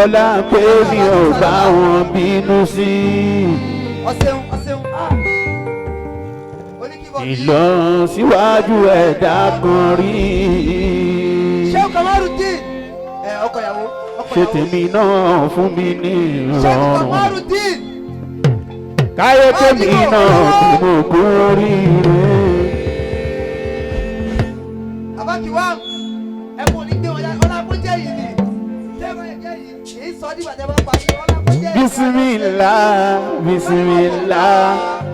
Wọlá pé mi ò bá wọn bínú sí Ọ̀sẹ̀un ọ̀sẹ̀un oníkíbọ̀. Ìlọsíwájú ẹ̀dá kan rí. Sheikh Kamarudin ẹ ọkọ ìyàwó ọkọ Ṣe ìyàwó. tèmi náà fún mi ní Sheikh ìrọ̀rùn. Kamarudin. Káyé tèmi náà kí mo kú oríire. Abakiwa ẹkùn ní gbé wọn jáde ọlá kó jẹ́ yìí ni tẹ́gbọ́n jẹ́ yìí kì í sọ nígbà tẹ́ bá parí ọlá kó jẹ́ yìí. Bismillah, bismillah,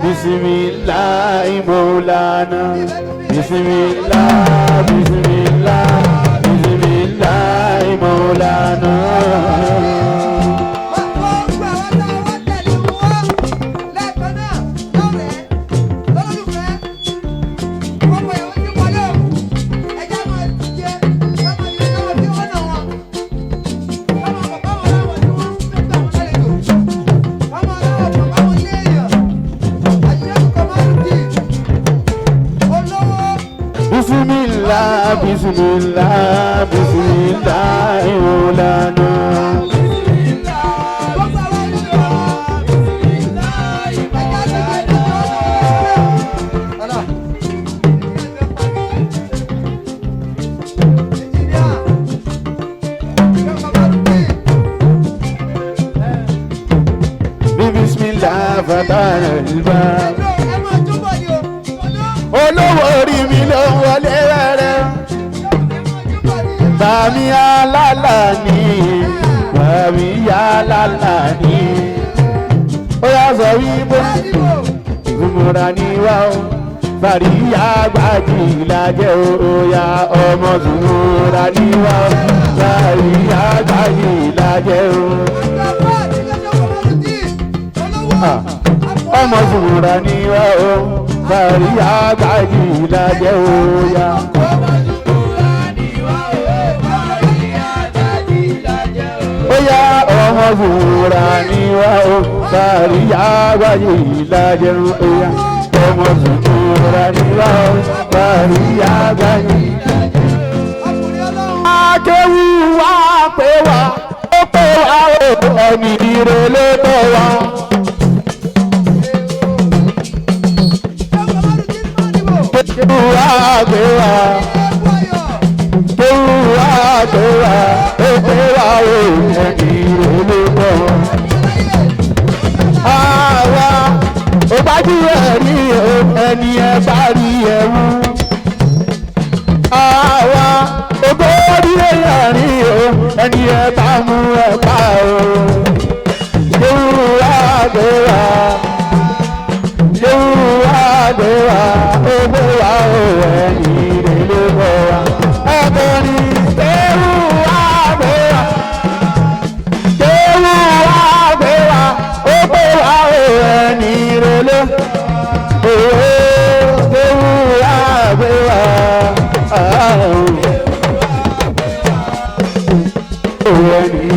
bismillah, Maulana. Bismillah, bismillah, bismillah, Maulana. Gbogbo àwọn tá a wá tẹ̀lé wọn lẹ́ẹ̀kan náà lọ́rẹ̀ẹ́ lọ́lọ́lùfẹ́ gbogbo ìwé tí wọlé o ẹjẹ́ máa jẹ ká máa yẹ ká máa fi ọ̀nà wọn ká máa bàbá wọn láwọn tí wọ́n fẹ́ gbà wọn lálejò ká máa láwọn bàbá wọn léèyàn àṣẹ́kù Kamarudin olówó. Bismillah, bismillah, bismillah, Maulana. Gbogbo àwọn olùkọ́ ẹjẹ́ ti gbé ẹjọ́ ọ̀nà. Bismillah, fatana al-bab. Olówó orí mi ló ń wọlé rẹ̀. Bàmí alálà ní, bàmí alálà ní. Ó yá sọ wípé ìmúra ní wá o. Fàríyá gbájì lajẹ́ o, ó yá ọmọ zùmúra ní wá o. Fàríyá gbájì lajẹ́ o. Ọmọ zùmúra ní wá o. Fàríyá gbájì lajẹ́ o, yá. Ó yá ọmọ zùmúra ní wá o. Fàríyá gbájì lajẹ́ o, ó yá ọmọ zùmúra ní wá o. Fàríyá gbájì. Akéwù wá pé wá, ó pé wá o, ẹni ire ló tọ́ wa. Kéwù wá pé wá, kéwù wá pé wá, ó pé wá o, ẹni ire ló tọ́ wa. Àwa ò bá jí ẹ̀rí o, ẹni ẹ bá rí ẹ̀wù. Àwa ògbórí èèyàn rí o, ẹni ẹ bá mú ẹ pa o. Kéwù wá gbé wá, kéwù wá gbé wá, ó gbé wá o, ẹni ire ló bọ̀ wá. Ẹ̀kọ́ni kéwù wá gbé wá, kéwù wá gbé wá, ó gbé wá o, ẹni ire ló òwe kéwù wá gbé wá. Òwe ni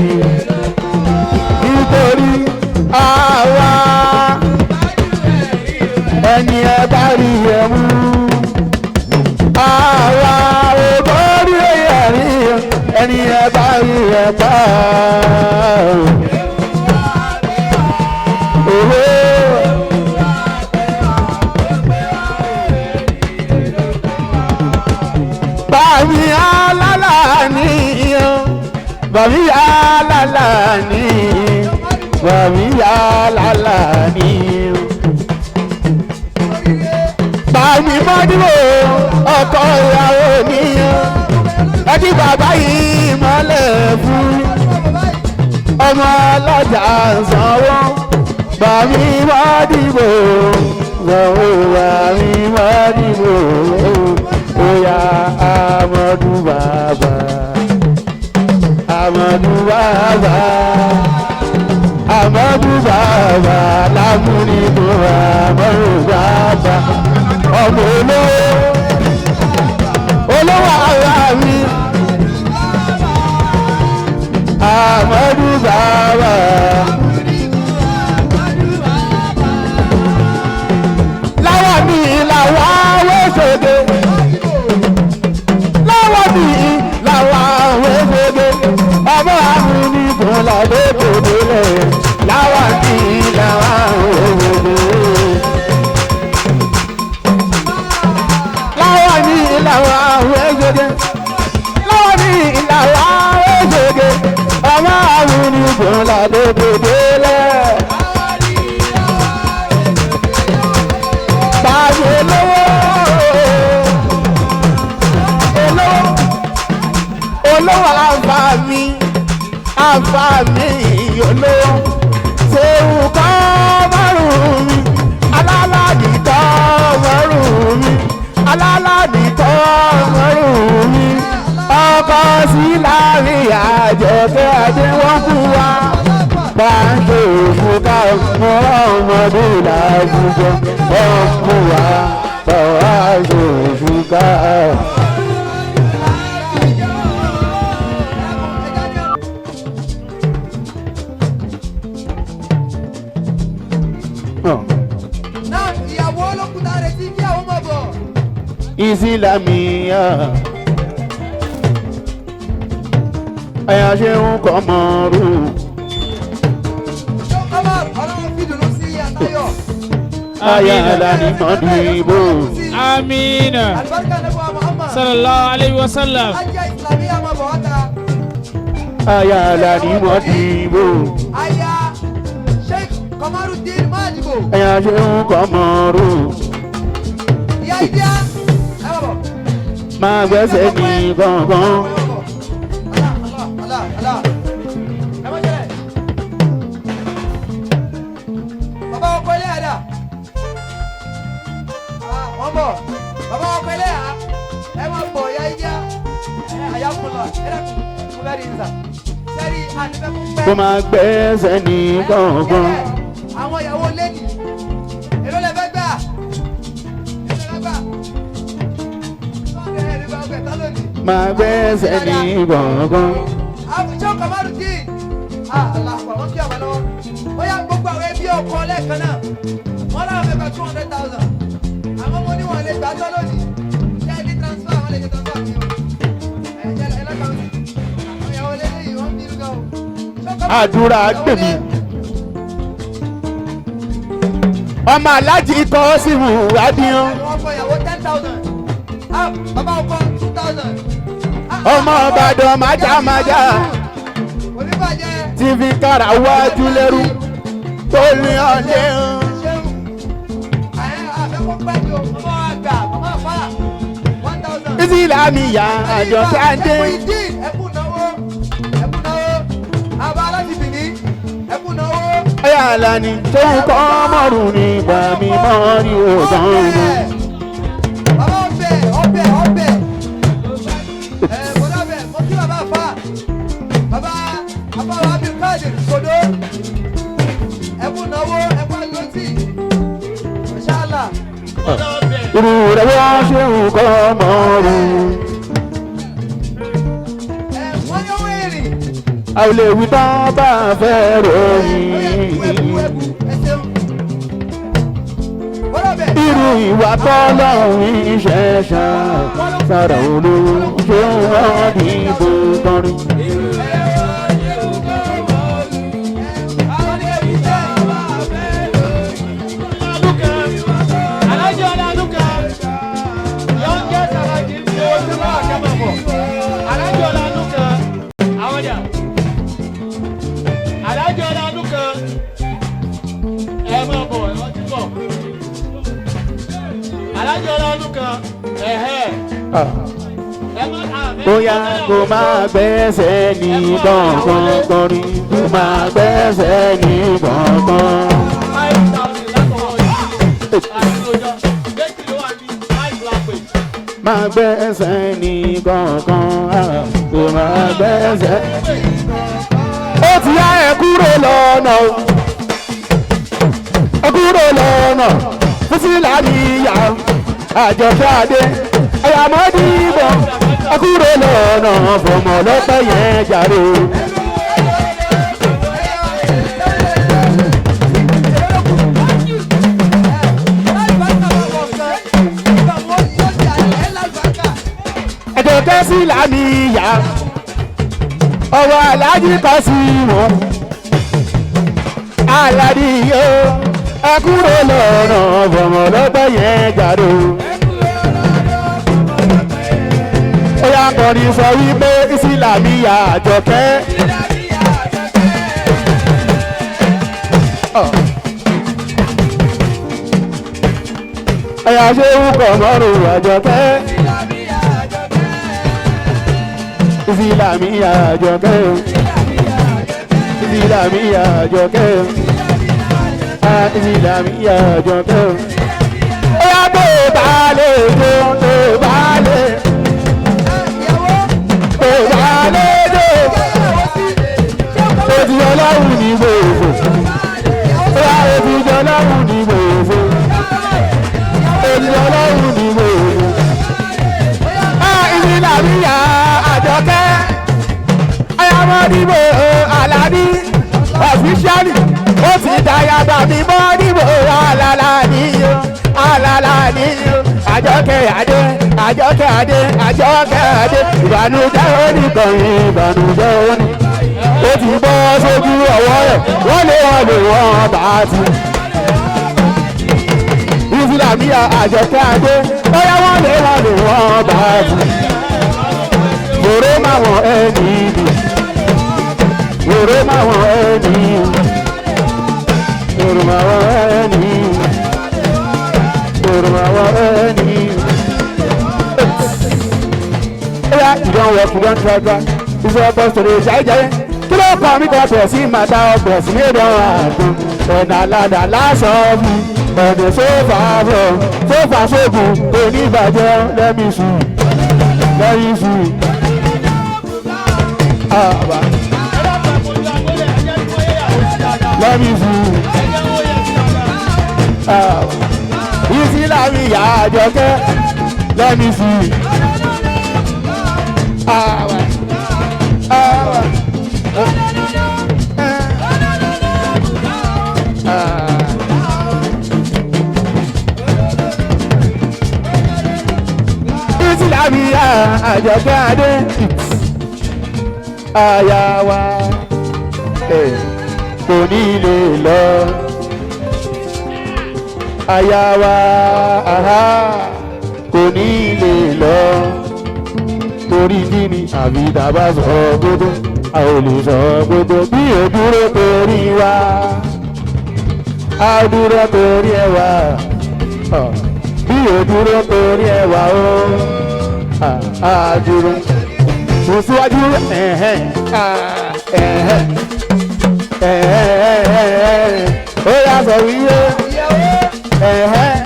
nítorí àwa ẹni ẹ bá rí ẹ mú. Àwa ògbórí ẹ̀rí ẹni ẹ bá rí ẹ pa. Òwe. Bàmí alálà ní bàmí alálà ní bàmí alálà ní. Bàmí mọ́dúró ọkọ ìyàwó níyàn ẹbí bàbá yìí mọ́lẹ̀ fún ọmọ ọlọ́jà sanwó. Bàmí mọ́dìbò sanwó, bàmí mọ́dìbò óyá Amadu bàbá, Amadu bàbá, Amadu bàbá lámúnigbò, Amadu bàbá ọmọ olówó olówó ara mi Amadu bàbá. Láwọn mi làwọn wẹ́sọ̀dẹ̀, láwọn mi làwọn wẹ́sọ̀dẹ̀, ọmọ àmúnigbò làdá. Dùn ládòdòdó lẹ̀. Báyìí olówó olówó olówó àǹfààní àǹfààní olówó ṣéwù kọ́ márùn-ún mi alálàdì kọ́ márùn-ún mi alálàdì kọ́ márùn-ún mi ọkọ̀ sí láàrin àjọkẹ́ ajé wọ́n fún wa pàṣẹ òfúkà mọ́ ọmọdé làwùjọ wọ́n fún wa pàṣẹ òfúkà. Náà ìyàwó olókùúta rẹ̀ ti kí àwọn ọmọ bọ̀. Ìsìlámìyà ẹ̀yà ṣe ń kọ́ mọ́rú Ṣé ọmọ ọlọ́run fi dùnú sí àtayọ̀? ayé alani mọ́dìbò Amina. Àlùbáríkà nàbọ̀ Muhammad. Sallallahu alayhi wa sallam. Ajá Ìsìlámíyà máa bọ̀ wá ta. ayé alani mọ́dìbò Aya Sheikh Kamarudin Madibo. ẹ̀yà ṣe ń kọ́ mọ́rú Ìyá Ìdíyà ẹ bọ̀ bọ̀. máa gbẹ́sẹ̀ ní gbọ̀ngàn Allah Allah Allah Allah. Ẹ má jẹ́rẹ̀. Bàbá ọkọ ilé àdá. Wọ́n bọ̀. Bàbá ọkọ ilé à. Ẹ má bọ̀ ìyá Ìdíyà. Ẹ àyà kún lọ. Ẹ dàkún. Mo bẹ́ẹ̀ rí nísà. Sẹ́rí ànífẹ́ kún pẹ́. kó máa gbẹ́sẹ̀ ní gbọ̀ngàn Àwọn ìyàwó lẹ́nì. Èló lẹ fẹ́ gbà? Èló lẹ fẹ́ gbà? Sọ́ọ̀dẹ̀ ẹ̀ ní bá gbẹ̀ tá lónìí. máa gbẹ́sẹ̀ ní gbọ̀ngàn Àfùjọ́ Kamarudin. Àlàpà wọ́n kí àwọn lọ́wọ́. Ó yá gbogbo àwọn ẹbí ọkọ lẹ́ẹ̀kan náà. Wọ́n láwọn fẹ́ gba 200,000. Àwọn ọmọ oníwọ̀n lè gbà tán lónìí. Ṣé ẹ ní transfer? Wọ́n lè ṣe transfer fún yín o. Ẹ jẹ́ ẹ lọ́kàntì. Àwọn ìyàwó lélẹ́yìí wọ́n ń bínú gan o. Ṣé Kamarudin Àdúrà ìyàwó gbèmí. lé- Ọmọ aláàjì kọ́ sí mu adìyàn Ọkọ ìyàwó 10,000. Bàbá ọkọ 2,000. Ọmọ Ìbàdàn májámájá Oníbàjẹ́. tí fi kára wájú lẹ́rú tó ní ọ̀lẹ́ Ṣéun. Àyẹ̀ àfẹ́kọ́ pẹ́ ni o. Màmá àgbà, màmá àfà. 1,000. Ìsìlámìyà àjọkẹ́ adé. Ẹkú ìdí, ẹkú náwó, ẹkú náwó. Àbá aláti bìní, ẹkú náwó. Ọyá Alani tó ń kọ́ mọ́rùn ní ìgbà mi mọ́ ní ògán mi. Bàbá ọbẹ̀, ọbẹ̀, ọbẹ̀. Ẹ bọ̀dá ọbẹ̀, mo kí bàbá àfà. Bàbá àfà wa Abdulkadir Kodo. Ẹkú náwó, ẹkú àdúrótì. Inshallah. Irú rẹ̀ wọ́n ṣe ń kọ́ mọ́rùn. Ẹ wọ́n ní owó èrè. A ò lè wí tán bá a fẹ́ ròyìn. Irú ìwà tọ́lọ́run ìṣẹ̀ṣà sára olówó ṣé wọ́n dìbò tọrin. Alhaji Ọlálúkan, youngest Alhaji ní ojú bá àkẹ́mọ̀ bọ̀. Alhaji Ọlálúkan, àwọn ọjà. Alhaji Ọlálúkan, ẹ máa bọ̀, ẹ ti bọ̀. Alhaji Ọlálúkan, ẹ̀hẹ́. Ẹ má Bóyá kó máa gbẹ́sẹ̀ ní gbọ̀ngàn kọrin kó máa gbẹ́sẹ̀ ní gbọ̀ngàn. 5,000 látọwọ́ yìí. Àti ọjọ́, méjì ló wà ní five lápè. Máa gbẹ́sẹ̀ ní gbọ̀ngàn kó máa gbẹ́sẹ̀. Ó ti yá ẹ kúrò lọ́nà o ẹ kúrò lọ́nà fún Sílàmíyà àjọṣe adé àyàmọ́dìbò ẹ kúrò lọ́nà fọmọ lọ́pẹ́ yẹn jàre o. Àjọkẹ́ Sílàmíyà ọwọ́ aláàjì kan sí wọn aládì yóò ẹ kúrò lọ́nà fọmọ lọ́pẹ́ yẹn jàre o. Ó yá kọrin sọ wípé Sílàmíyà àjọkẹ́. Ẹ̀yà ṣe ń kọ̀ mọ́rùn Àjọkẹ́. Ìsìlámì Àjọkẹ́. Ìsìlámì Àjọkẹ́. Ìsìlámì Àjọkẹ́. Ó yá tó bá lè jó tó bá lè tó bá lè jó. Ó ti ọlọ́run ní gbòòfò. Ó yá ó ti ọlọ́run ní gbòòfò. Ó ti ọlọ́run ní gbòòfò. Ìsìlámì Àjọkẹ́. Ayámọ́dìbò Àlàbí ọ̀fíṣíálì ó ti dayaba mi mọ́dìbò àlàlà níyó àlàlà níyó. Àjọkẹ́ Adé Àjọkẹ́ Adé Àjọkẹ́ Adé ìbànújẹ́ oníkànnì ìbànújẹ́ oní. Ó ti bọ́ sójú ọwọ́ rẹ̀ wọ́n lé wọn lè wọ́n bá ti. Ìsìlámì Àjọkẹ́ Adé bóyá wọ́n lé wọn lè wọ́n bá ti. Wòró máwọn ẹni ibi. Wòró máwọn ẹni ibi. Wòró máwọn ẹni ibi. Wòró máwọn ẹni ibi. Ó yá ìdán wọ kìdán tíráta. Iṣẹ́ ọkọ̀ sọ̀rọ̀ ìṣàìjẹ́. Kí ló kọ́ mi kọ́ bẹ̀rẹ̀ sí máa dá ọgbọ̀n sí ní ìdán àgbọn. Ọ̀nà aládà lásán mi. Ọ̀nà sófà bọ̀ sófà sóògùn oníbàjẹ́ lẹ́mí sùn lẹ́yìn sùn. Àbá lẹ́mí sùn. Àbá Ìsìlámì Àjọkẹ́ lẹ́mí sùn. Àbá àbá. Ìsìlámì Àjọkẹ́ Adé aya wa kò ní lè lọ. Aya wa kò ní lè lọ. Torí kí ni àbí dábàá sọ gbódó a ò lè sọ gbódó bí ò dúró torí wa. A dúró torí ẹ wá. Bí ò dúró torí ẹ wá o. A dúró. Mo síwájú ẹ̀hẹ́n ẹ̀hẹ́n ẹ̀hẹ́n ó yà sọ wíwé ẹ̀hẹ́n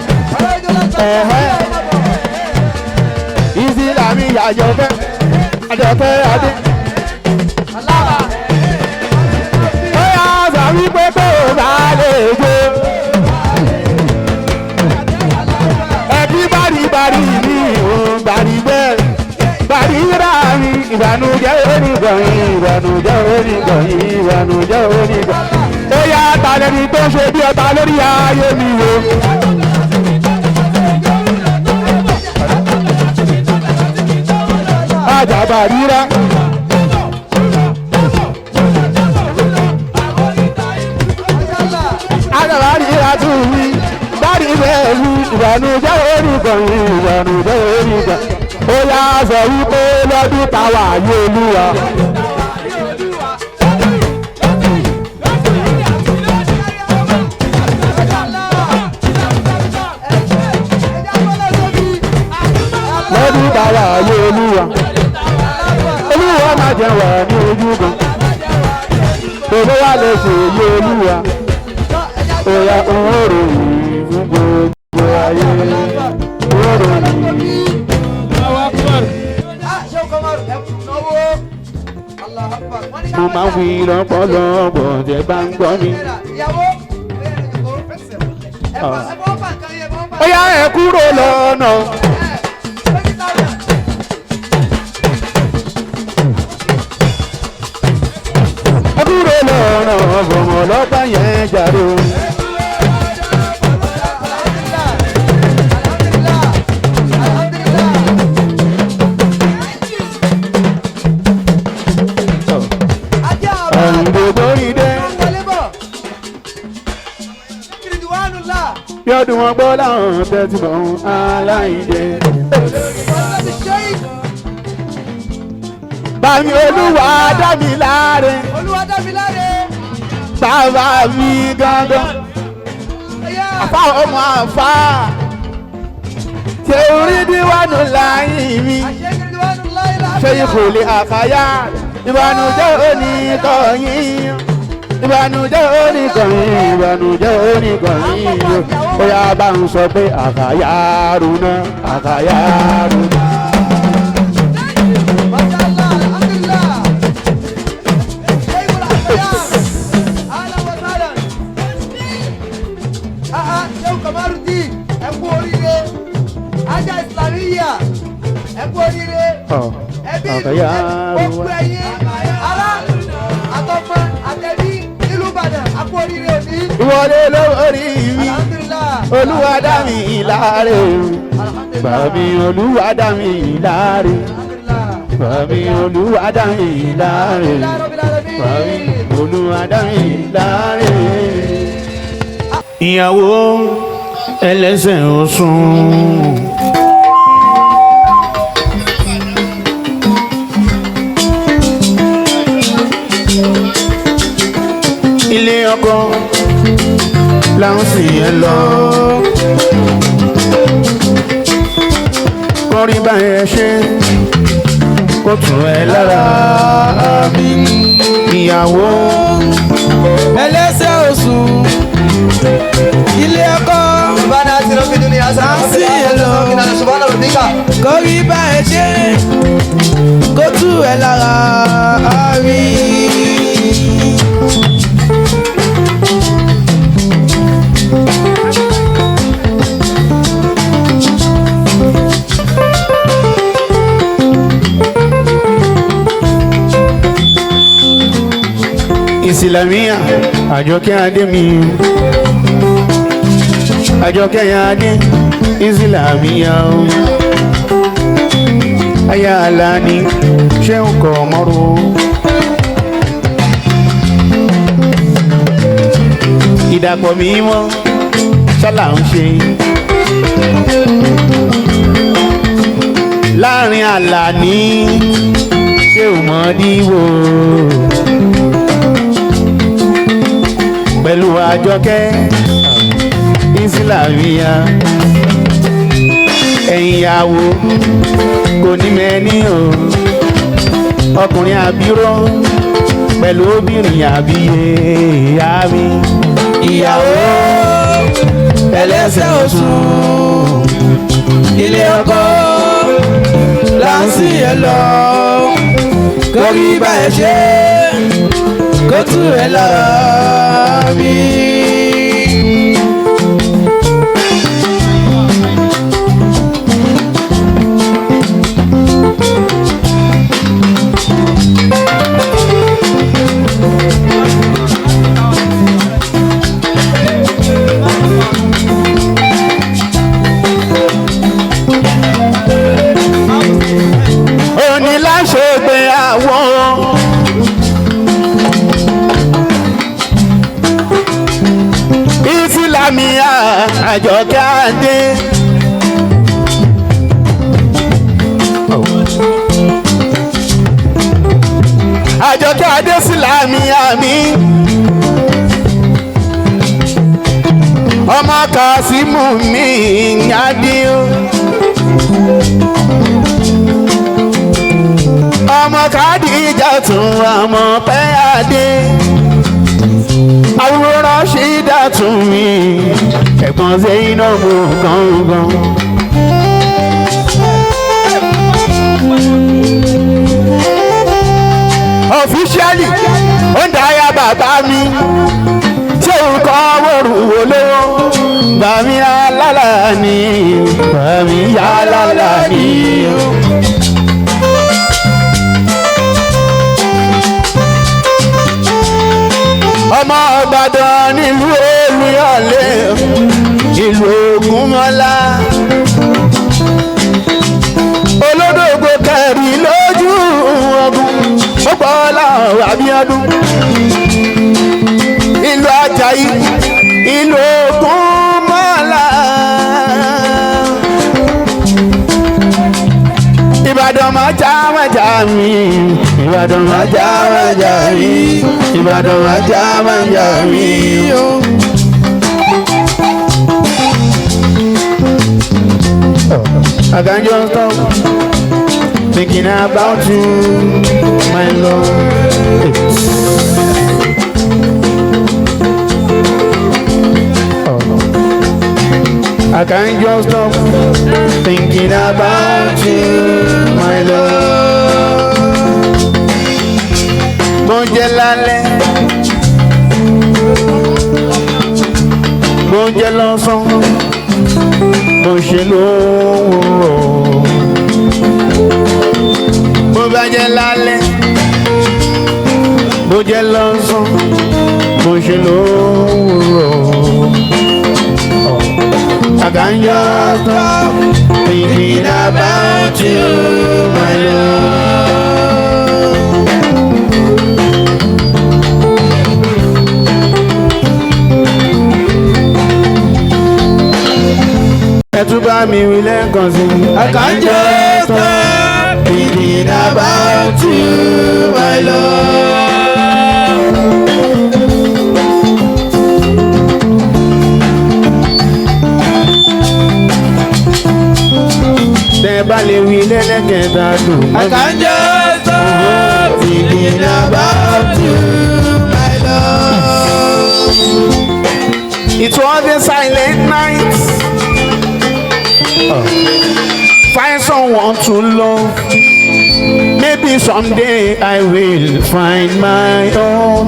ẹ̀hẹ́n Ìsìlámì Àjọkẹ́ Àjọkẹ́ Adé. Ó yà sọ wípé tó bá lè jó. Ẹbí bari bari mi ò bari bẹ́ẹ̀ bàríra mi ìbànújẹ́ onígbọ̀nyìn ìbànújẹ́ onígbọ̀nyìn ìbànújẹ́ onígbọ̀nyìn. Ó yá talẹ́ni tó ṣe bí ọba lórí ayé mi o. Ajá bàríra. Ajá bàríra tún mi bàrí bẹ́ẹ̀ mi ìbànújẹ́ onígbọ̀nyìn ìbànújẹ́ onígbọ̀nyìn. Ó yá sọ wípé lọ́dún táwa yé olúwa. Lọ́dún táwa yé olúwa. Olúwa máa jẹ wà ní ojúgun. Gbogbo wa lè ṣe yé olúwa. Ó yá òun ò ròyìn fún gbogbo ayé. Òun ò ròyìn. Mo máa ń wí lọ́pọ̀lọpọ̀ tẹ́ bá ń gbọ́ mi. Ó yá ẹ kúrò lọ́nà. Ẹ kúrò lọ́nà fọmọ ọlọ́pàá yẹn jàre o. Yọdún wọn gbọ́ láwọn tẹ́tí mọ́ aláìjẹ. Bàmí Olúwa dá mi láre. Olúwa dá mi láre. Bàbá mi gangan. Àfa ọmọ àfa. Ṣé orí díwánu láyé mi? Ṣé ìkòlè àkàyà? Ìbànújẹ́ oníkọ̀yìn. Ìbànújẹ́ oníkọ̀yìn. Ìbànújẹ́ oníkọ̀yìn. Ó yá bá ń sọ pé àkàyà rúná, àkàyà rúná. Ẹbí gbogbo ẹ̀yin ará àtọmọ àtẹbí nílùú Ìbàdàn a kú oríire òní. Ìwọlé lórí mi, Olúwa dá mi láre. Bàmí Olúwa dá mi láre. Bàmí Olúwa dá mi láre. Bàmí Olúwa dá mi láre. Ìyàwó ẹlẹ́sẹ̀ ń sùn. Ilé ọkọ là ń sìn ẹ lọ. Kọrí bá ẹ ṣe kó tù ẹ lára mi. Ìyàwó ẹlẹ́sẹ̀ oṣù ilé ọkọ kórí bá ẹ ṣe kó tù ẹ lára mi. Ìsìlámíà Àjọkẹ́ adé mi, Àjọkẹ́ adé Ìsìlámíà o. Aya Alani ṣé ń kọ̀ mọ́rò. Ìdàpọ̀ mímọ́ ṣálà ń ṣe. Láàrin Àlàní ṣé ò mọ̀ díwò. Pẹ̀lú Àjọkẹ́ Ìsìlámíà ẹ̀yìn ìyàwó kò ní mẹ́ni o, ọkùnrin àbíró pẹ̀lú obìnrin àbíyé ìyá mi. Ìyàwó ẹlẹ́sẹ̀ oṣù ilé ọkọ là ń sìn ẹ lọ, kórí bá ẹ ṣe kó tù ẹ lára mi. Oníláṣẹ́gbéyàwó. Ìsìlámíà Àjọkẹ́ adé. Àjọkẹ́ adé Ìsìlámíà mi. Ọmọ Kàsímù mi adé o. Ọmọ Kàdíjà tún ọmọ pẹ́ adé. Àwòrán ṣídà tún mi ẹ̀gbọ́n Zainabu gangan. Ọ̀fíṣíálì ó ń dáyà bàbá mi ṣé orúkọ wòrú olówó bàmí alálà ni bàmí alálà ni. Ọmọ Ìbàdàn nílùú Olúyọ̀lé ìlú Ògúnmọ́lá olódògbò kẹrì lójú ogun ó gbọ́ láwọn Abíọ́dún ìlú Àjàyí ìlú Ògúnmọ́lá Ìbàdàn máa já máa já mi Ìbàdàn máa já máa já mi Ìbàdàn máa já máa já mi. I can't just stop thinking about you, my love. I can't just stop thinking about you, my love. Bó jẹ́ lálẹ́, bó jẹ́ lọ́sàn, bó ṣe lówùrọ̀. Bó bá jẹ́ lálẹ́, bó jẹ́ lọ́sàn, bó ṣe lówùrọ̀. I can't just stop thinking about you, my love. Ẹ tún bá mi wí lẹ́ẹ̀kan sí i. I can't just stop thinking about you, my love. Tẹ́ bá lè wí lẹ́lẹ́kẹ̀ẹ́ta dùn mọ́ I mi. can't just stop thinking about you, my love. It was a silent night. Find someone to love. Maybe someday I will find my own.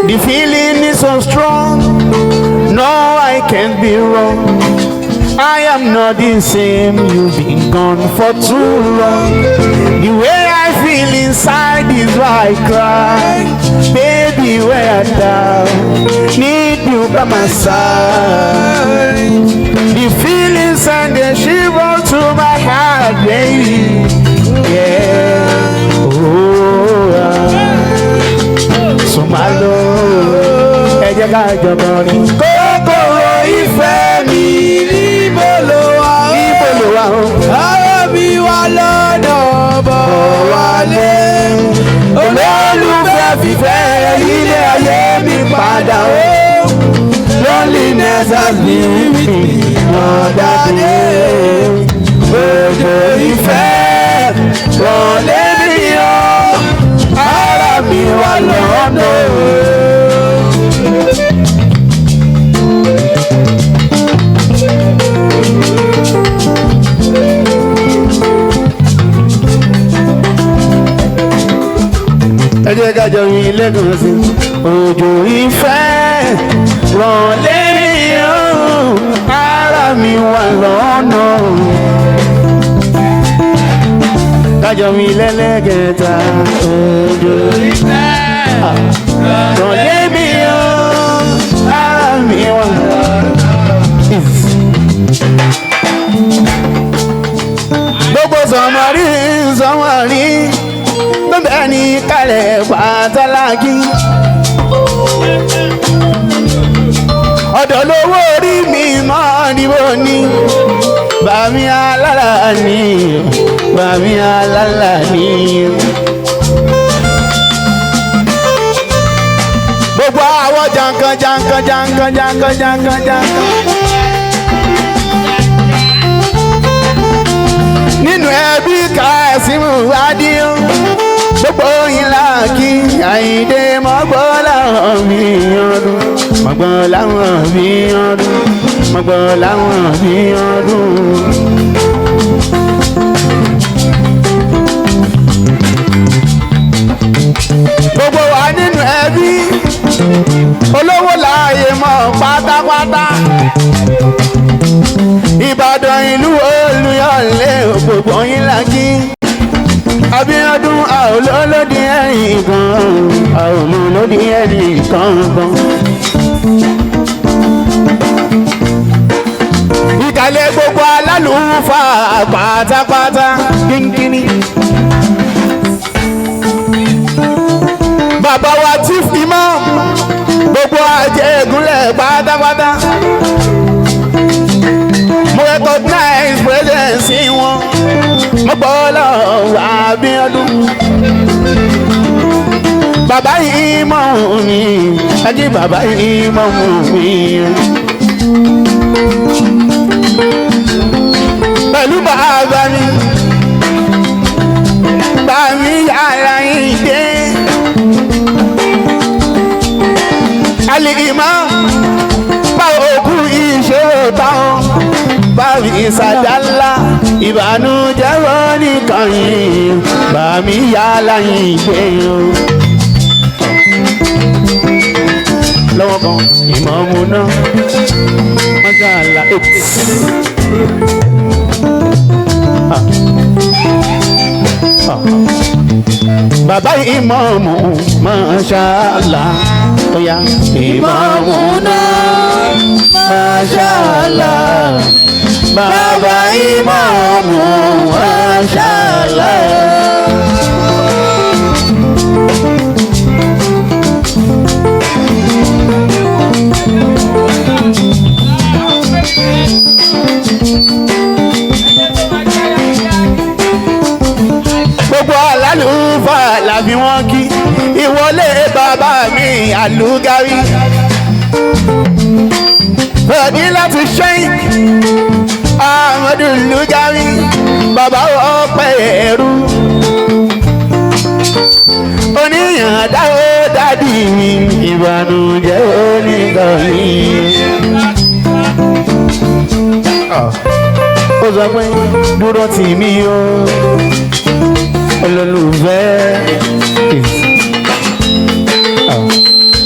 The feeling is so strong. No, I can't be wrong. I am not the same. You've been gone for too long. The way I feel inside is why I cry. Baby, where down? Need you by my side. The feelings and the shiver to my heart, baby. Yeah. Oh, ah. So my love, ẹ jẹ́ ká jọ kọrin. Kòkòrò ìfẹ́ mi níbo ló wà ó? Níbo ló wà ó? Ara mi wà lọ́nà bọ̀ wálé. Olólùfẹ́ fífẹ́ ilé ayé mi padà ó. Loneliness has been with me all that day. Òjò ìfẹ́ rọ̀lẹ́ mi o. Ara mi wà lọ́nà o. Ẹ jẹ́ ká jọ yin lẹ́gàn sí. Òjò ìfẹ́ ràn lérí ọ̀hún, ara mi wà lọ́nà. Ká jọ yin lẹ́lẹ́kẹta. Òjò ìfẹ́ ràn lérí ọ̀hún, ara mi wà lọ́nà. Gbogbo sọmọrí sọmọrí tó bẹ́ẹ̀ ní kalẹ̀ pàtàkì. Ọ̀dọ̀ lówó orí mi mọ́ níbo ni bàmí alára ni bàmí alára ni. Gbogbo àwọn jankan jankan jankan jankan jankan jankan. Nínú ẹbí Kasimu Adíyán gbogbo yín láàkí Àyìndé mọ́gbọ́ láwọn mi ọdún mọ́gbọ́ láwọn mi ọdún mọ́gbọ́ láwọn mi ọdún. Gbogbo wa nínú ẹbí olówó láàyè mọ́ pátápátá. Ìbàdàn ìlú Olúyọ̀lé gbogbo yín lákì. Abíọ́dún àolólódì ẹ̀yìn kan àolólódì ẹ̀yìn kan kan. Ìkàlẹ̀ gbogbo alálùfáà pátápátá kínkínní. Bàbá wa Chief Imam gbogbo àjẹgúnlẹ̀ pátápátá. Mo recognize presence wọn mo gbọ́ lọ́wọ́ Abíọ́dún. Bàbá yìí mọ̀ mi ẹjí bàbá yìí mọ̀ mi. Pẹ̀lú bàbá mi, bàmí yàrá ìdè. Alìmọ́ bá òkú iṣẹ́ táwọn bàmí ìsàjà ńlá ìbànújẹ́ wọ́n nìkan yìí bàmí yàrá ìdè o. Lọ́wọ́ kan ìmọ̀ọ́mù náà mọ́ṣáláà eight. Bàbá ìmọ̀ọ́mù mọ́ṣáláà ọ̀yà ìmọ̀ọ́mù náà mọ́ṣáláà bàbá ìmọ̀ọ́mù mọ́ṣáláà. Gbogbo alálùfáà làbí wọn kí ìwọlé bàbá mi àlùgárí. Fẹ̀dí láti Sheikh Ahmadu Lugari bàbá ọpẹ́ ẹ̀rú. Oníyàn dáwọ́ dádì mi ìbànújẹ́ oníkànnì. Ó sọ pé dúró tì mí o olólùfẹ́,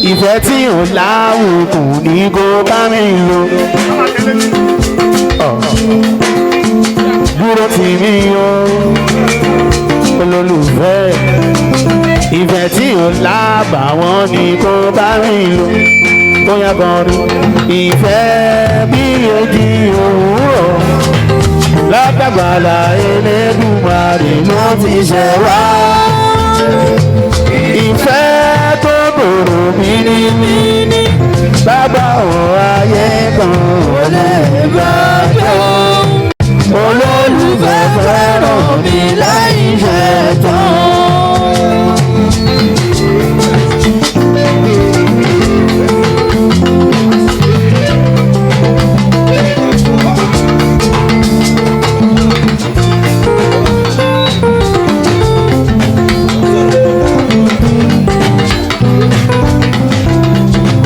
ìfẹ́ tí ò láwùkù ní kó bá mi lò, dúró tì mí o olólùfẹ́, ìfẹ́ tí ò lábàwọ́n ní kó bá mi lò, bóyá gan-an ìfẹ́ bí ojú òwúrọ̀ látàgbàlà Elédùmarè ló ti ṣẹ̀ wá. Ìfẹ́ tó gbòòrò mímímí bàbá ò ayé kan ò lè bàjẹ́. Olólùfẹ́ fẹ́ràn mi láì ṣe tán.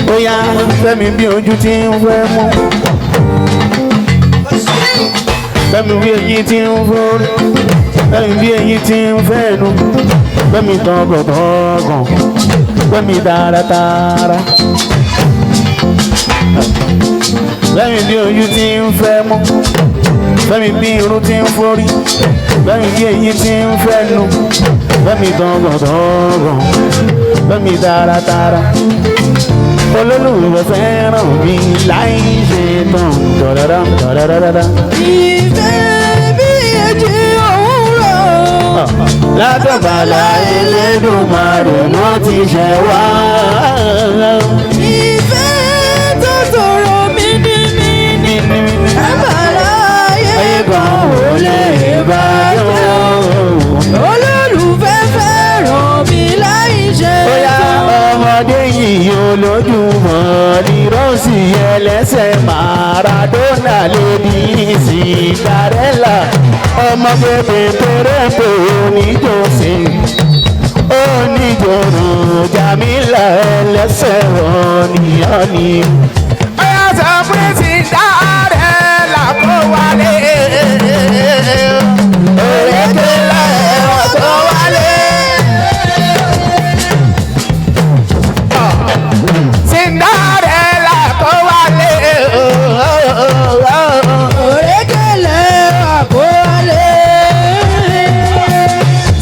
Bóyá fẹ́mi bí ojú tí ń fẹ́ mú, fẹ́mi bí eyín tí ń fọ́, fẹ́mi bí eyín tí ń fẹ́ nu, fẹ́mi tọkàntọkàn, fẹ́mi tààràtààrà, fẹ́mi bí ojú tí ń fẹ́ mú, fẹ́mi bí irun tí ń forí, fẹ́mi bí eyín tí ń fẹ́ nu, fẹ́mi tọkàntọkàn, fẹ́mi tààràtààrà, olólùfẹ́ fẹ́ràn mi láì ṣe tán dọ̀dọ̀dọ̀ dọ̀dọ̀dọ̀dọ̀. Ìfẹ́ bí èjì òwúrọ̀. Látọ̀gbàlà Elédùmarè ló ti ṣẹ̀ wá. Ìfẹ́ tó tòrò mímímí. Abala ayé kan ò lè bàjẹ́. Olólùfẹ́ fẹ́ràn mi láì ṣe Bóyá tán. ọmọdé yìí olójúmọ́ ní rọ́ọ̀sì ẹlẹ́sẹ̀ Maradona lè ní Cinderella ọmọ bèbè pérépè oníjòsìn oníjòrò Jamila ẹlẹ́sẹ̀ ọ̀nìyànní. Ọyá sọ pé Cinderella kó wálé. Òrékelá ẹ̀wọ̀n kó wálé. Cinderella kó wálé. Òrékelé àkọ́lé.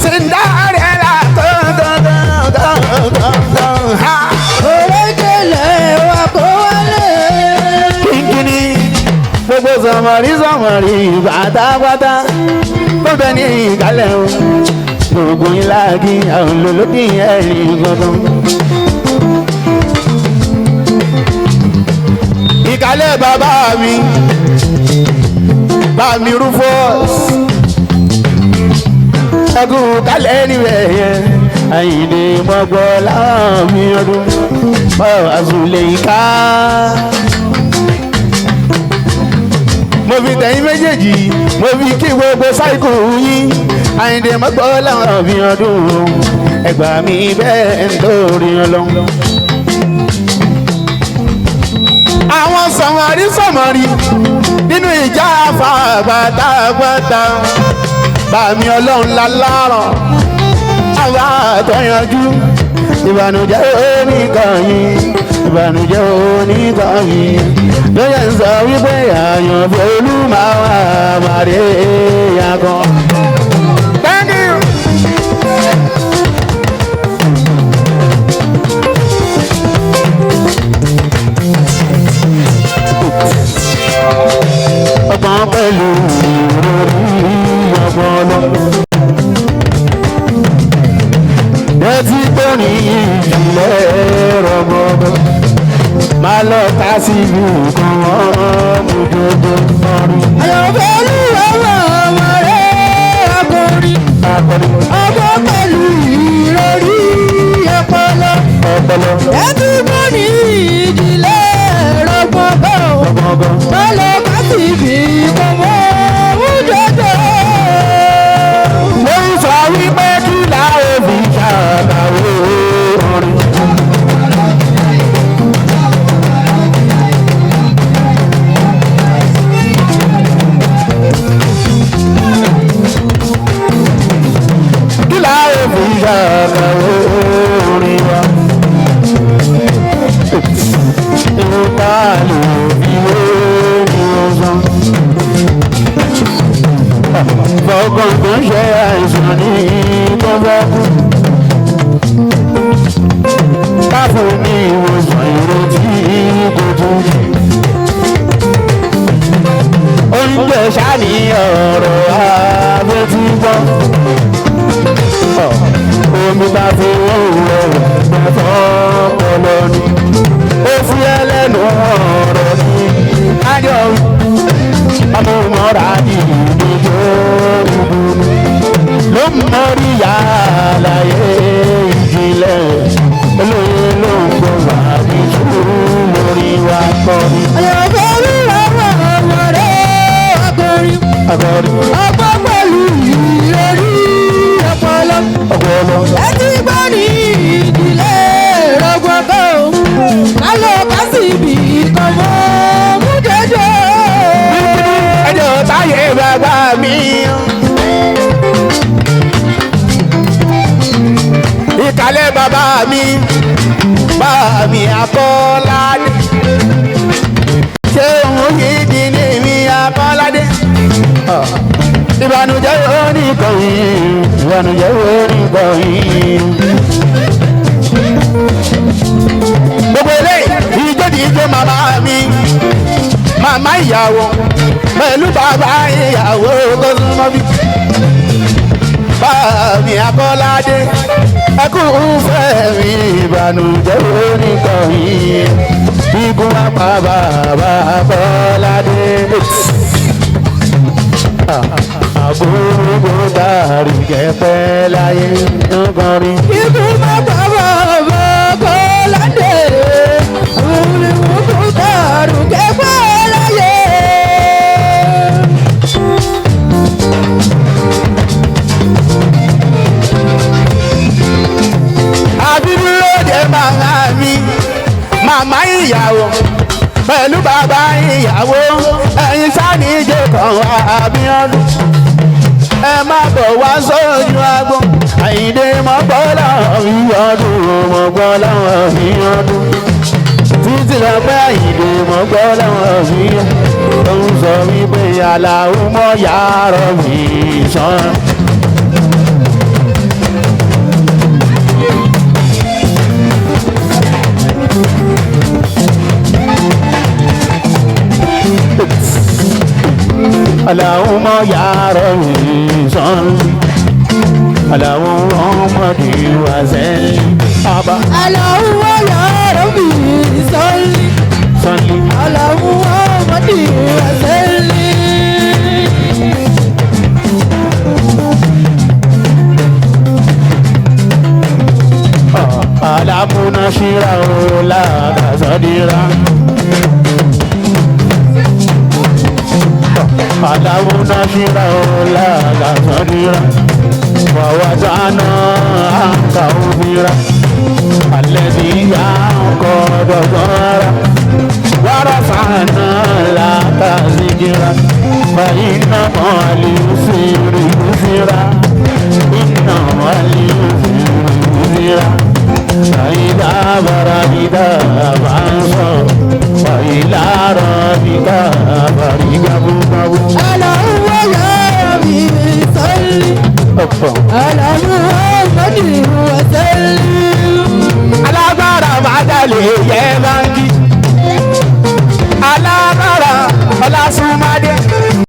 Cinderella kó kó ha. Òrékelé àkọ́lé. Kínkínní gbogbo sọmọrí sọmọrí pátápátá tó bẹ ní ìkálẹ̀ o. Gbogbo yín láàgì àwọn olólùdí ẹ̀rín gbọ̀ngàn. Ìkálẹ̀ bàbá mi, bá mi Rufus ẹkún kálẹ̀ níbẹ̀ yẹn Àyìndé mọ́gbọ́ láwọn mi ọdún bọ́ àzùlẹ̀ ìka. Mo fi tẹ̀yìn méjèèjì mo fi kí gbogbo sáìkù yín Àyìndé mọ́gbọ́ làwọn fi ọdún ẹgbà mi bẹ́ẹ̀ ń torí ọlọ́run. Àwọn sọmọrí sọmọrí nínú ìjà fàgbàtàgbàtà bàmí ọlọ́run lálárọ̀ àwọn àtọ̀yanjú ìbànújẹ́ oníkànnì ìbànújẹ́ oníkànnì lóye ń sọ wípé àyànfẹ́ olúmọ̀wá màrí yàgàn. Thank you. Ọgbọ́n pẹ̀lú ìròyìn ọgbọ́n lọ. Dẹ́tí tó ní ìjìnlẹ̀ rọ̀gbọ̀gbọ̀. Máa lọ ká sí ibi nǹkan ọmọdé ọrùn. Àyànfẹ́ olúwa ọmọ rẹ̀ akọrin. Akọrin Ọgbọ́n pẹ̀lú ìròrí ọpọlọ. ọpọlọ Ẹtú mọ́ ní ìdílé rọgbọ̀gbọ̀. ọgbọ̀ngàn. Bọ́lá bá sì fi kọ́mọ́ òjòjò. Mo ń sọ wípé kí làwọn fi ṣàkàwé orin. Kí làwọn fi ṣàkàwé orin wa? Ìta lè fi wé ní ọ̀sán fọkàn tó ń ṣe àìsàn ní tó fẹ́ kú. Káfù ní ìwòsàn ìrètí kò tún jù. Oúnjẹ ṣáàní ọ̀rọ̀ abẹ́tí gbọ́. Omi bá fi wọ́n rẹ̀ gbẹ̀fọ́ ọpọlọ ni. Ó fi ẹlẹ́nu ọ̀rọ̀ ní ájọ́ amúmọ́ra ní ìdíjọ́ ìbùnú ló ń mọ́rí àlàyé ìjìnlẹ̀ olóye ló ń gbọ́ wà ní sùúrù lórí wa kọrin. Àyànfẹ́ olúwa ọmọ rẹ̀ akọrin. Akọrin Ọgbọ́n pẹ̀lú ìròrí ọpọlọ. ọpọlọ Ẹtí gbọ́ ní ìdílé rọgbọ̀gbọ̀. Kálọ̀ ká sì bí kọ́mọ́ mú jọjọ. ẹjọ́ táyé bàbá mi. Ìkàlẹ̀ bàbá mi, bàbá mi Akọ́ládé. Ṣé òun yìí di ní mi Akọ́ládé? Ìbànújẹ́ oníkọ̀yìn, ìbànújẹ́ oníkọ̀yìn. Gbogbo eléyìí, ijó di ijó màmá mi màmá ìyàwó pẹ̀lú bàbá ìyàwó kó súnmọ́ bí. Báàmì Akọ́ládé ẹkú fẹ́ mi ìbànújẹ́ oníkọ̀yìn igun apá bàbá Akọ́ládé. Àbúrò dàrú kẹfẹ́ láyé ń kọrin. Ikú má pa bàbá Kọ́ládé. Olùwòkú dàrú kẹ́kọ̀ọ́ láyé. Àbídúró de màmá mi màmá ìyàwó pẹ̀lú bàbá ìyàwó ẹ̀yin sáni ìjẹ kan wá Abíọ́dún ẹ má bọ̀ wá sójú agbo Àyìndé mọ́ gbọ́ láwọn fi ọdún mọ́ gbọ́ láwọn fi ọdún títí lọ pé Àyìndé mọ́ gbọ́ láwọn fi ọdún ó ń sọ wípé aláwo mọ́ yàrá mi sàn. اللهم يا ربي صل اللهم وسلم أبا Aláwọ̀ yàrá mi sọ́lí. صل Aláwọ̀ ọmọdé ẹsẹ̀lì. ألم نشرح لك صدرا Aláwọ̀nà ṣíra ọ̀la làtọ́dúnrà. Wàwá dáná àǹkà òmìnira. Alẹ́ ní ìyá ọkọ̀ dọ̀gbọ́n wàrà fàánà látàzígìrà. Fàyínà mọ́lì òsèré òsèrà. Iná mọ́lì òsèré òsèrà. Fàyínà bàràdìdà bá ń sọ. Fàyínà rọ̀dìdà bàrígàbùgàbù. اللهم يا ربي صل Ọ̀pọ̀. على محمد وسلم. Alágbára máa dalè yẹ báńkì. Alágbára ọlásùnmádé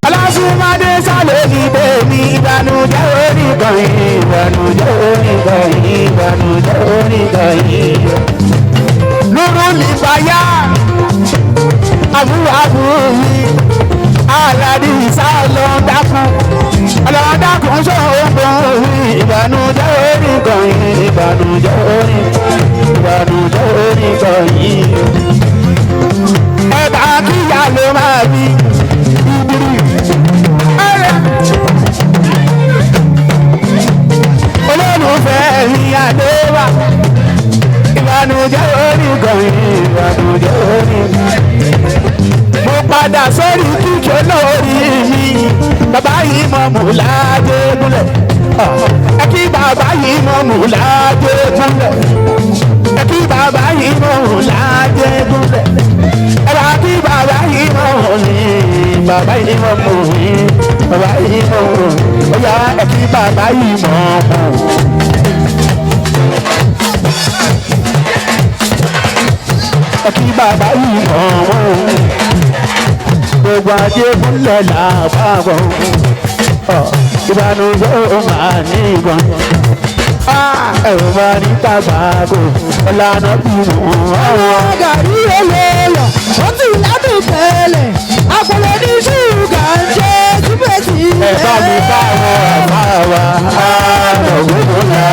ọlásùnmádé sálẹ̀ ní bèmí ìbànújẹ́ oníkan ìbànújẹ́ oníkan ìbànújẹ́ oníkan yìí. Lúrú lìbáyà àbúrò àbúrò mi aládì sálọ dákun ọlọ́dàkùn sọ̀rọ̀ mi ìbànújẹ́ oníkan yìí ìbànújẹ́ oníkan ìbànújẹ́ oníkan yìí. Ẹ bá kíyà ló máa bí ìbírí. Olólùfẹ́ mi àdéhùn ìbànújẹ́ oníkan yìí ìbànújẹ́ oníkan mo padà sórí kíkẹ́ lórí mi bàbá yìí mọ̀ mú lájẹ́ gúnlẹ̀ ẹ kí bàbá yìí mọ̀ mú lájẹ́ gúnlẹ̀ ẹ kí bàbá yìí mọ̀ mú lájẹ́ gúnlẹ̀ ẹ bá kí bàbá yìí mọ̀ mú ní bàbá yìí mọ̀ mú ní bàbá yìí mọ̀ mú ó yá ẹ kí bàbá yìí mọ̀ mú. Ẹ kí bàbá yìí mọ̀ mú gbogbo ajé fúnlẹ̀ làpapọ̀ ìbànújẹ́ ó máa ní ìbọn ẹ̀rọ máa ní tàbákò ọ̀làna bí mò ń wá. Gàrí olóòlò, ó ti ládùn tẹ́lẹ̀, àpòlò ní ṣúgà ń ṣe síbẹ̀síbẹ̀. Ẹ bá mi bá àwọn àbá wa àtọ̀gbọ́n náà.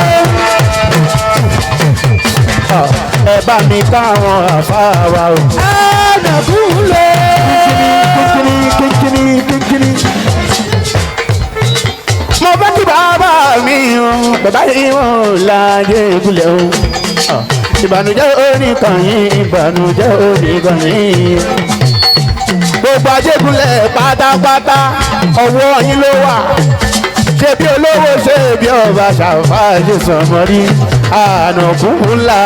Ẹ bá mi ká àwọn àbá wa o. Ànàkúnlé. Kíkíní kíkíní kíkíní. Mo fẹ́ kí bàbá mi o, bàbá yìí wọ́n láyé ìkúlẹ̀ o. Ìbànújẹ́ oníkan yìí, ìbànújẹ́ oníkan yìí. Gbogbo ajégúnlẹ̀ pátápátá, ọwọ́ yín ló wà. Ṣé bí olówó ṣe bí ọba ṣàfáàṣe sọmọrí, ànàkú ńlá.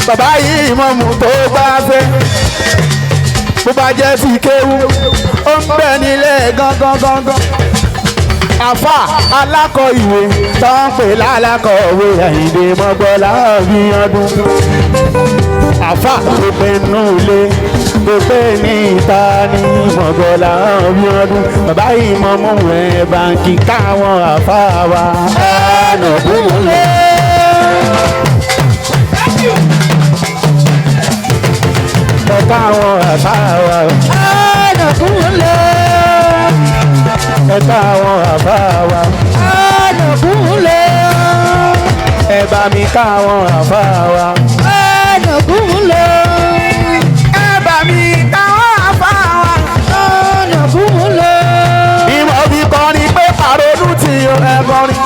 Bàbá yìí mọ̀mú tó bá fẹ́ bó bá jẹ́ sí kéwú ó ń bẹ nílé gángan gángan. Àfà alákọ̀ ìwé tó ń pè lálákọ̀wé Àyìndé Mọ́gbọ́lá bí ọdún. Àfà tó pé nù ilé tó pé ní ìta ní Mọ́gbọ́lá bí ọdún. Bàbá yìí mọ̀mú ẹ̀ báńkì káwọn àfà wa. Ànàkúnlé. Ẹ káwọn àfà wa. Ànàkúnlé. Ẹ káwọn àfà wa. Ànàkúnlé. Ẹ bá mi káwọn àfà wa. Ànàkúnlé. Ẹ bá mi káwọn àfà wa. Ànàkúnlé. Ìmọ̀ fi kọrin pé pàrọ̀nù tí ẹ kọrin.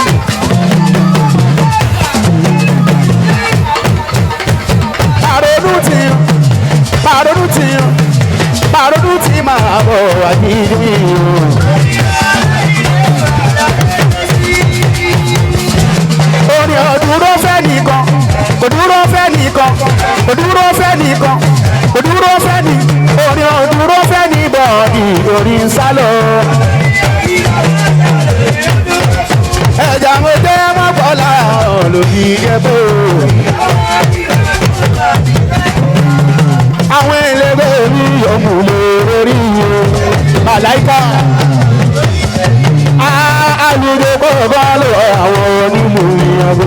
Pàrọ̀nù tí pàrọ̀nù tí pàrọ̀nù tí máa bọ̀ wá jíjí o. Orin ọ̀dúró fẹ́ nìkan, kò dúró fẹ́ nìkan, kò dúró fẹ́ nìkan, kò dúró fẹ́ ní. Orin ọ̀dúró fẹ́ ní bọ̀ọ̀dì orin sálọ. Ẹja mo jẹ́ mọ́kànlá lòdì ẹ̀bù. Àwọn ẹlẹgbẹ́ mi yòókù lórí o. Màláìka. Alùpùpù kọ̀ọ̀kan lọ àwọn onílù ìyàwó.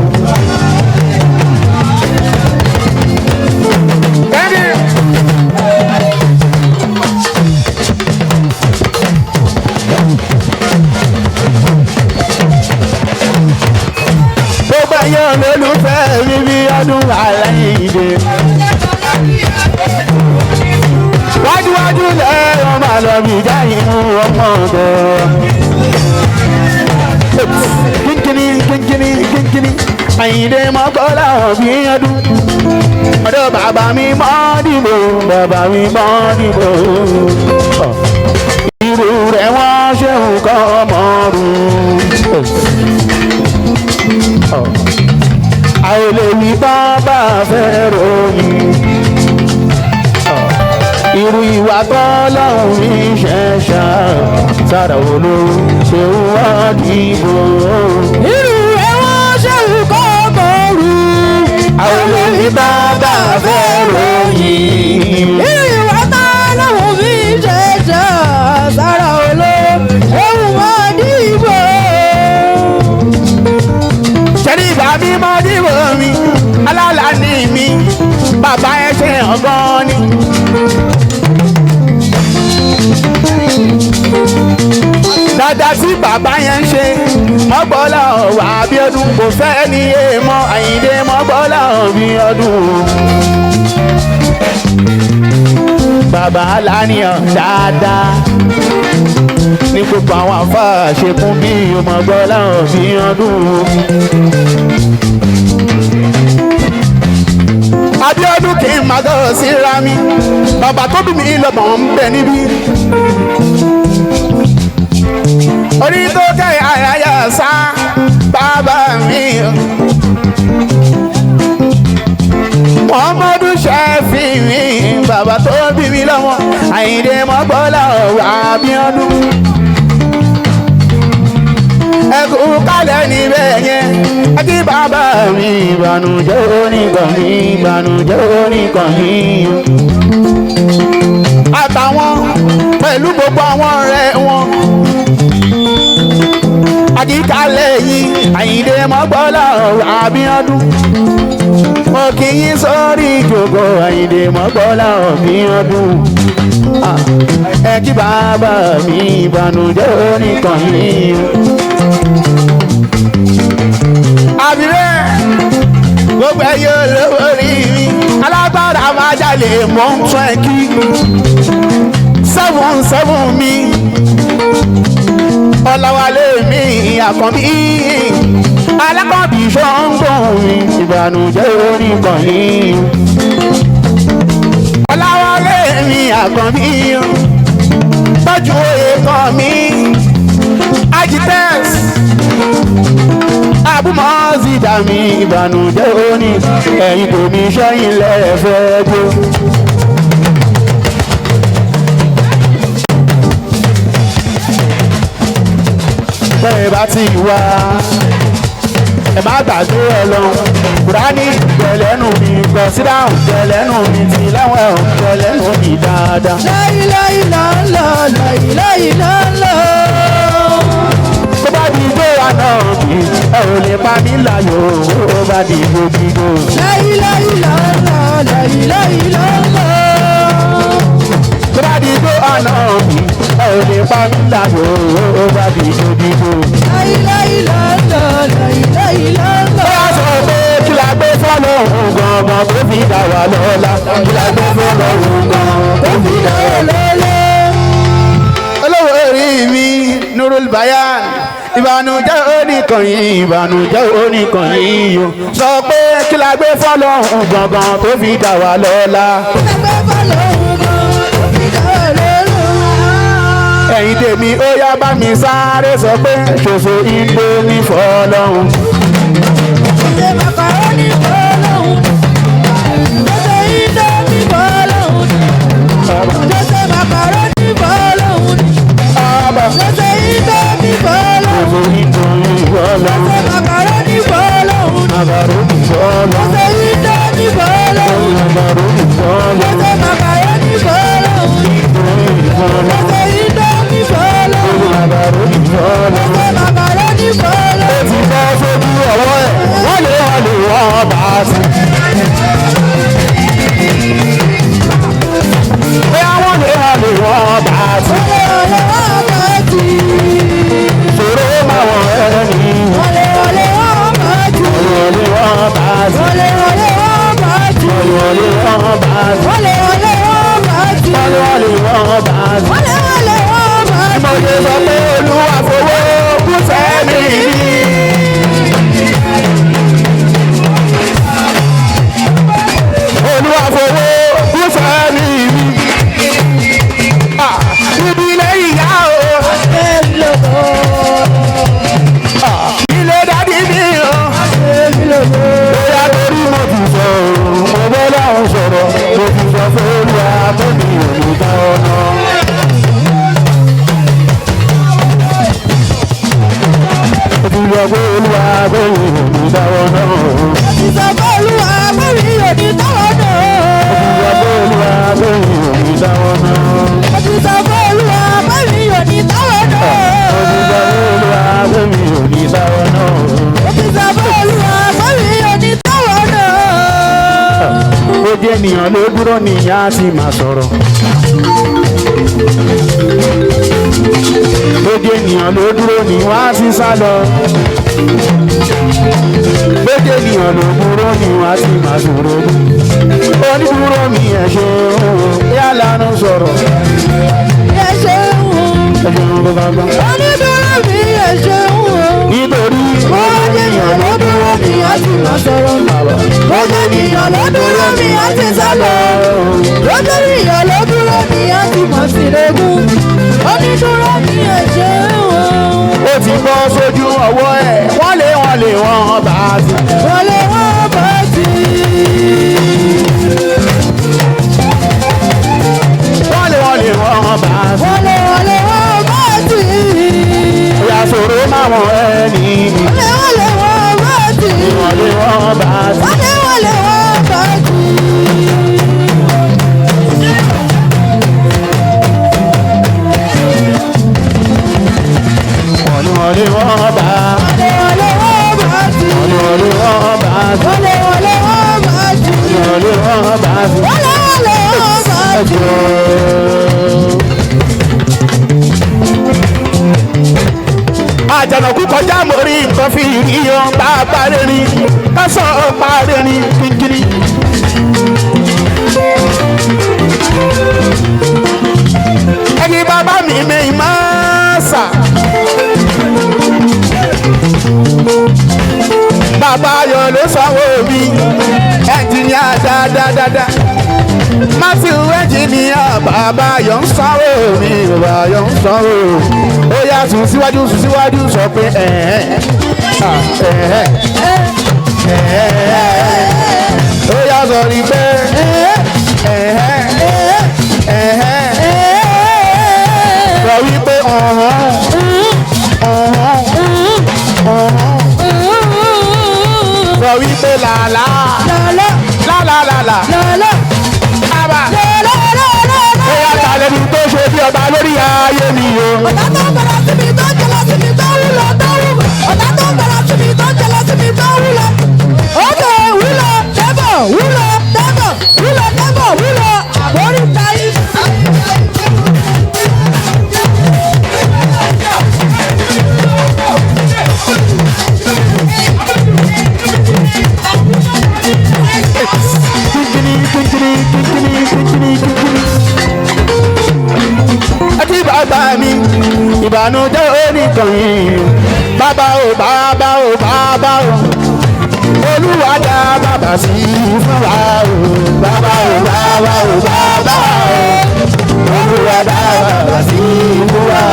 Gbogbo ẹ̀yàn olólùfẹ́ mi bí ọdún aláìdè. Iwájú lẹ́yìn máa lọ bí jáyìn ọmọ ọ̀dọ́. Kínkínní kínkínní kínkínní Àyìndé mọ́kànlá òbí ọdún. Ọ̀dọ̀ bàbá mi mọ́ dìbò, bàbá mi mọ́ dìbò. Irú rẹ̀ wọ́n ṣe nǹkan ọmọ rù. A ò lè wí bàbá fẹ́ ròyìn. Irú ìwà tọ́lọ́hún mi ṣẹ̀ṣà sára olówó ṣe ń wá dìbò. Irú ẹ̀wọ̀n ṣe nǹkan mọ̀rú. A ò lè wí bàbá fẹ́ ròyìn. Irú ìwà tọ́lọ́hún mi ṣẹ̀ṣà sára olówó ṣéun wá dìbò. Ṣẹ́ni ìgbà mi mọ́ dìbò mi, alálà ni mi, bàbá ẹ ṣe ọgán ni. Dada tí bàbá yẹn ń ṣe, mọ́gbọ́lá ọ̀wà Abíọ́dún kò fẹ́ ní èèmọ̀ Àyìndé mọ́gbọ́lá Abíọ́dún. Bàbá aláníyàn dáadáa ní gbogbo àwọn àfáà ṣe kún bí mọ́gbọ́lá Abíọ́dún. Abíọ́dún kì í máa gọ́ síra mi, bàbá tó bí mi lọ́mọ ń bẹ níbí. Orí tó kẹ́ àyàyà sá bàbá mi. Muhammadu Ṣẹ́fì mi, bàbá tó bí mi lọ́mọ, Àyìndé Mọ́gbọ́lá ọ̀wà Abíọ́dún. Ẹ kú kálẹ̀ níbẹ̀ yẹn, ẹ kí bàbá mi ìbànújẹ́ oníkan mi, ìbànújẹ́ oníkan mi. Àtàwọn pẹ̀lú gbogbo àwọn ọ̀rẹ́ wọn. Àjíkálẹ̀ yìí, Àyìndé Mọ́gbọ́lá ọ̀wà Abíọ́dún. Mo kì í sórí ìjòkó Àyìndé Mọ́gbọ́lá Abíọ́dún. Ẹ kí bàbá mi ìbànújẹ́ oníkan mi. Àbíbẹ́ gbogbo ẹyẹ olówó rí mi, alágbára máa jalè mọ́ ń tún ẹ kí. 77 mi, Ọláwálé mi àkànbí, alákọ̀bí ṣọ́ngbọ̀n mi, ìbànújẹ́ oníkan yìí. Ọláwálé mi àkànbí, tọ́jú oyè kan mi, agitex abúmọ̀ọ́sídà mi, ìbànújẹ́ oní ẹ̀yìn tèmi sẹ́yìn lẹ́ẹ̀fẹ́ jó. Bẹ́ẹ̀ bá ti wá, ẹ má gbàgbé Ọlọ́run. Kùránì tẹ̀lẹ́nu mi, kọ̀sídáhùn tẹ̀lẹ́nu mi, tìláwọ̀ tẹ̀lẹ́nu mi dáadáa. Láìláìláńlá, láìláìláńlá. Tó bá di ijó àná mi, ẹ ò lè pa mí láyò, ó bá di ijó jíjó. Láìláìláńlá, láìláìláńlá. Tó bá di ijó àná mi, ẹ ò lè pa mí láyò, ó bá di ijó jíjó. Láìláìláńlá, láìláìláńlá. Ó yà sọ pé kí la gbé fọ́lọ́hún gangan tó fi dá wa lọ́lá. Kí la gbé fọ́lọ́hún gangan tó fi dá wa lọ́lá. Olówó orí mi, Nurul Bayan, ìbànújẹ́ oníkànnì, ìbànújẹ́ oníkànnì o. Sọ pé kí la gbé fọ́lọ́hún gangan tó fi dá wa lọ́lá. Ẹgbẹ́ fọ́lọ́hún gan tó fi dá wa lọ́lá. Ẹ̀yin tèmi ó yá bá mi sáré sọ pé ṣoṣo Indomie fọ́lọ́hún. Ṣé màkàrónì fọ́lọ́hún? Ṣé Indomie fọ́lọ́hún? Ṣé màkàrónì fọ́lọ́hún? Ṣé Indomie fọ́lọ́hún? Ṣoṣo Indomie fọ́lọ́hún. Ṣé màkàrónì fọ́lọ́hún? Màkàrónì fọ́lọ́hún. Ṣé Indomie fọ́lọ́hún? Màkàrónì fọ́lọ́hún. Ṣé màkàrónì fọ́lọ́hún? Indomie fọ́lọ́hún. Ṣé Indomie fọ́lọ́hún? Màkàrónì fọ́lọ́hún. Ṣé màkàrónì fọ́lọ́hún? Ó ti bọ́ sójú ọwọ́ ẹ̀, wọ́n lè wọ́n lè wọ́n bá a sí. Bóyá wọ́n lè wọ́n lè wọ́n bá a sí. Ṣé ọlọ́wọ́ bá ti? sọ pé Olúwa pé mi ò ní dáwọ́ náà. Mo ti sọ pé Olúwa pé mi ò ní dáwọ́ náà. Mo ti sọ pé Olúwa pé mi ò ní dáwọ́ náà. Mo ti sọ pé Olúwa pé mi ò ní dáwọ́ náà. Mo ti sọ pé Olúwa pé mi ò ní dáwọ́ náà. Mo ti sọ pé Olúwa pé mi ò ní dáwọ́ náà. Ó jẹ́ ènìyàn ló dúró nìyá sì máa sọ̀rọ̀. Ó jẹ́ ènìyàn ló dúró ní wá sí sá lọ. Ó jẹ́ ènìyàn ló dúró ní wá sí máa sọ̀rọ̀. Onídúró mi ẹ̀ ṣe òun yálà ń sọ̀rọ̀. Ẹ ṣeun o. Ẹ ṣeun bó bá gbọ́. Onídúró mi ẹ ṣeun o. Nítorí Ó jẹ́ ènìyàn ló dúró mi á sì máa sọ̀rọ̀. Ó jẹ́ ènìyàn ló dúró mi á sì sá lọ. Ó jẹ́ ènìyàn ló dúró mi á sì mọ̀ sí lógún. Onídúró mi ẹ ṣeun o. ó ti bọ́ sójú ọwọ́ ẹ̀ wọ́n lé wọ́n lé wọ́n bá a sí. Wọlé wọ́n bá ti. Wọ́n lé wọ́n lé wọ́n bá a sí. Wọlé wọlé wọ́n bá ti. Ìyá sọ̀rọ̀ máwọn ẹni Wọlé wọlé wọ́n bá ti. wọ́n lé wọ́n bá a sí. Wọlé wọlé wọ́n bá ti. Wọ́n lé wọ́n lé wọ́n bá a. Wọlé wọlé wọ́n bá ti. Wọ́n lé wọ́n lé wọ́n bá a sí. Wọlé wọlé wọ́n bá ti. Wọ́n lé wọ́n bá a sí. Wọlé wọlé wọ́n bá ti. Àjànàkú kọjá mo rí nǹkan fi rí yan bá a bá rẹ̀ rí ká sọ pa rẹ̀ rí kíkiri. Ẹni bàbá mi mi máa sà. Bàbá ayọ̀ ló sanwó mi, ẹnjìníà dáadáa. Matthew ẹnjìníà bàbá ayọ̀ ń sanwó mi, bàbá ayọ̀ ń sanwó. Ó yá sùn síwájú sùn síwájú sọ pé ẹ̀hẹ́n ẹ̀hẹ́n ẹ̀hẹ́n. Ó yá sọ ní pé ẹ̀hẹ́n ẹ̀hẹ́n sọ wípé ọ̀hún ọ̀hún ọ̀hún sọ wípé làlá Lọ́lọ́ lálàlàlà lọ́lọ́ ábà. lọ́lọ́. Ó yá ta lẹni tó ṣe bí ọba lórí ayé mi o. Ọ̀tá tó ń bẹ̀rẹ̀ sí mi tó ń jẹlọ sí mi tó ń wúlọ tó ń wúlọ. Ọ̀tá tó ń bẹ̀rẹ̀ sí mi tó ń jẹlọ sí mi tó ń wúlọ. Ókè wúlọ débọ̀ wúlọ débọ̀ wúlọ débọ̀ wúlọ àbórí tayí. Kíkiri kíkiri kíkiri kíkiri kíkiri. Àti bàbá mi, ìbànújẹ́ oníkànnì. Bàbá o bàbá o bàbá o. Olúwa dá bàbá sí fún wa o. Bàbá o bàbá o bàbá o. Olúwa dá bàbá sí fún wa.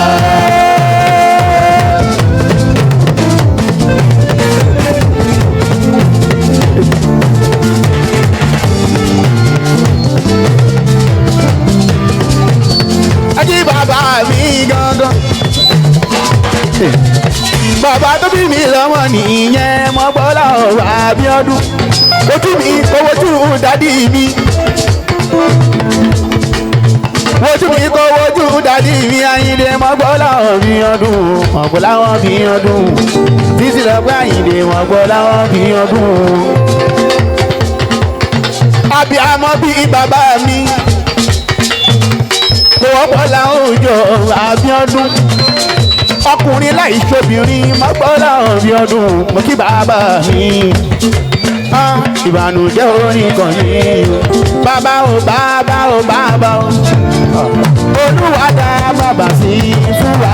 Ají bàbá mi gangan. Bàbá tó bí mi lọ́mọ nìyẹn mọ́ bọ́lá ọ̀rọ̀ Abíọ́dún. Ojú mi kò wojú dádì mi. Ojú mi kò wojú dádì mi Àyìndé mọ́ bọ́lá Abíọ́dún. Mọ́ bọ́lá Abíọ́dún. Títí lọ pé Àyìndé mọ́ bọ́lá Abíọ́dún. Abíamọ bíi bàbá mi kò wọ́pọ̀ láwùjọ Abíọ́dún ọkùnrin láì ṣobìnrin mọ́gbọ́lá Abíọ́dún mo kí bàbá mi Ah, ìbànújẹ́ orin kan ní o bàbá o bàbá o bàbá o Olúwa dá bàbá sí fún wa.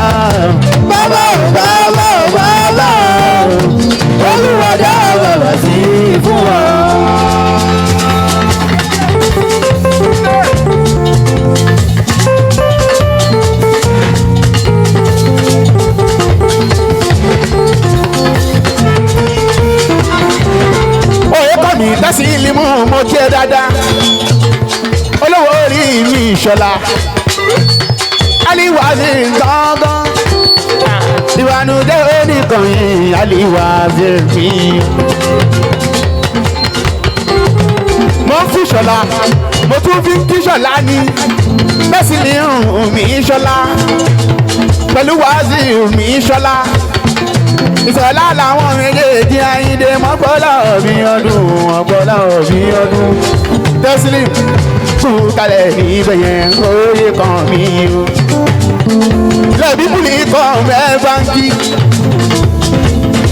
Bàbá o bàbá o bàbá o. Olúwa dá bàbá sí fún wa. Òye kọ́ mi dásí ìlímú mo kí ẹ dáadáa olówó orí mi ìṣọ̀lá aliwazi gángan. Ìbànújẹ́ oníkànnì àlìwà zèmí. Mo ń fi ṣọlá, mo tún fi ń kí ṣọlá ni, bẹ́ẹ̀ sì ni mi ṣọlá pẹ̀lú wàásù mi ṣọlá. Ìṣọlá làwọn méjèèjì Àyìndé mọ́gbọ́lá òbí ọdún, mọ́gbọ́lá òbí ọdún. Tẹ́sílìm kú kalẹ̀ níbẹ̀ yẹn, oyè kan mi o. Lẹ́bí bùlí kan mẹ́ báńkì.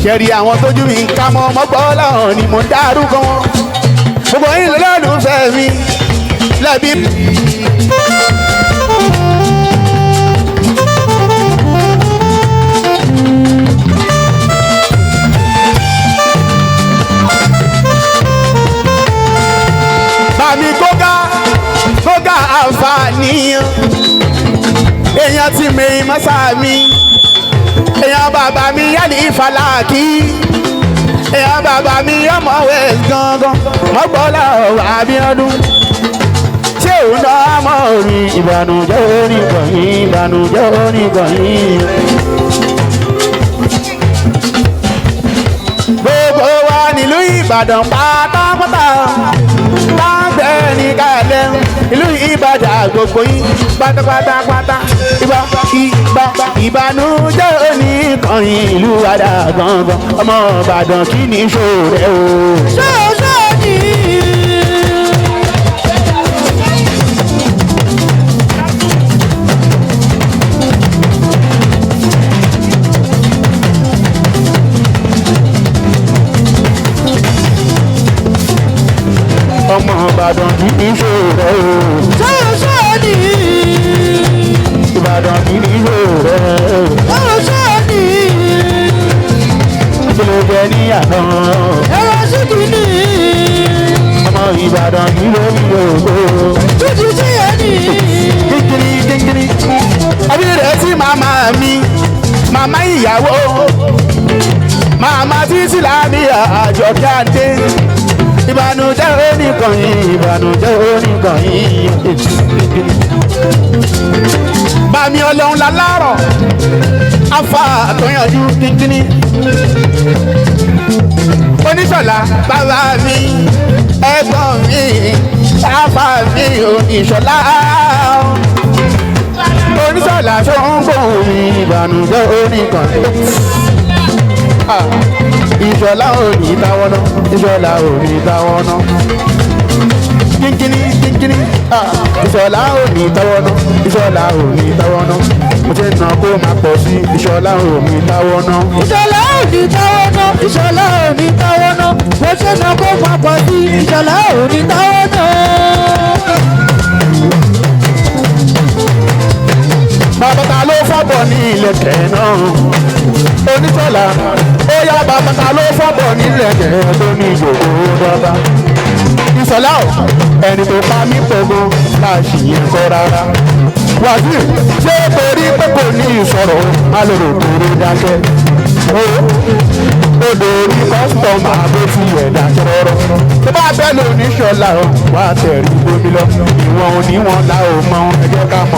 Ṣẹ̀rí àwọn tójú mi ń ká mọ́ mọ́gbọ́lá ni mo ń dárúkọ wọn. Gbogbo yín lọ́lọ́dún mi lẹ́bí. Bàmí gógá gógá àǹfààní èèyàn ti mi mọ́sá mi, èèyàn bàbá mi yálì ìfàlàkì, èèyàn bàbá mi ọmọ west gangan mọ́gbọ́lá ọ̀rọ̀ Abíọ́dún. Ṣé òun náà mọ̀ orí ìbànújẹ́ oníkànnì, ìbànújẹ́ oníkànnì. Gbogbo wa nílùú Ìbàdàn pátápátá lábẹ́ ní kálẹ̀ ìlú Ìbàdàn gbogbo yín pátápátápátá. Ìbá ìbá ìbànújẹ́ oníkànnì ìlú àdá gangan ọmọ Ìbàdàn kí ni ìṣòro rẹ o. Ṣóṣó ni. Ọmọ Ìbàdàn kí ni ìṣòro rẹ o. Ṣóṣó ni. Ìbàdàn kí ni ìṣòro rẹ o. Ṣóṣó ni. Kí ló jẹ ní àná? Ẹ̀rọ ṣíkì ni. Ọmọ Ìbàdàn kí ló ń lò ó. Tútù sí ẹni. Kíkiri kíkiri. Ẹbí rẹ̀ sí màmá mi, màmá ìyàwó, màmá títí láàmì àjọkẹ́ àdé. Ìbànújẹ́ oníkànnì, ìbànújẹ́ oníkànnì. Bàmí ọlọ́run lálárọ̀, afa àtọ̀yànjú kínkínní. Oníṣọ̀lá bàbá mi, ẹ̀gbọ́n mi, afa mi oníṣọ̀lá. Oníṣọ̀lá ṣó ń gbóhùn mi, ìbànújẹ́ oníkànnì. Ìṣọ̀lá ò ní táwọn náà, ìṣọ̀lá ò ní táwọn náà. Kínkínní kínkínní, ìṣọ̀lá ò ní táwọn náà, ìṣọ̀lá ò ní táwọn náà. Mo ti nà kó máa pọ̀ sí, ìṣọ̀lá ò ní táwọn náà. Ìṣọ̀lá ò ní táwọ́ ná. Ìṣọ̀lá ò ní táwọ́ ná. Bó ṣe ná kó máa pọ̀ sí. Ìṣọ̀lá ò ní táwọ́ ná. Bàbá ta ló fọ́bọ̀ ní ilẹ̀kẹ̀ náà? Oníṣọ̀lá, ó yá bàbá ta ló fọ́bọ̀ ní ilẹ̀kẹ̀ tó ní ìjòkó dọ́gba. Ìṣọ̀lá ò, ẹni tó pa mí pẹ̀lú láàṣì yẹn kọ́ rárá. Wàsíù, ṣé torí pé kò ní ìsọ̀rọ̀ alòrò tòrò dákẹ́? Ó odò orí kọ́sítọ́mà bó ti yẹ̀ dákẹ́ rọ́rọ́. Tó bá bẹ́ẹ̀ lóníṣọ̀lá ò, wá tẹ̀rí bomi lọ. Ìwọ̀n oníwọ̀n la ò mọ, ẹ jẹ́ ká mọ̀.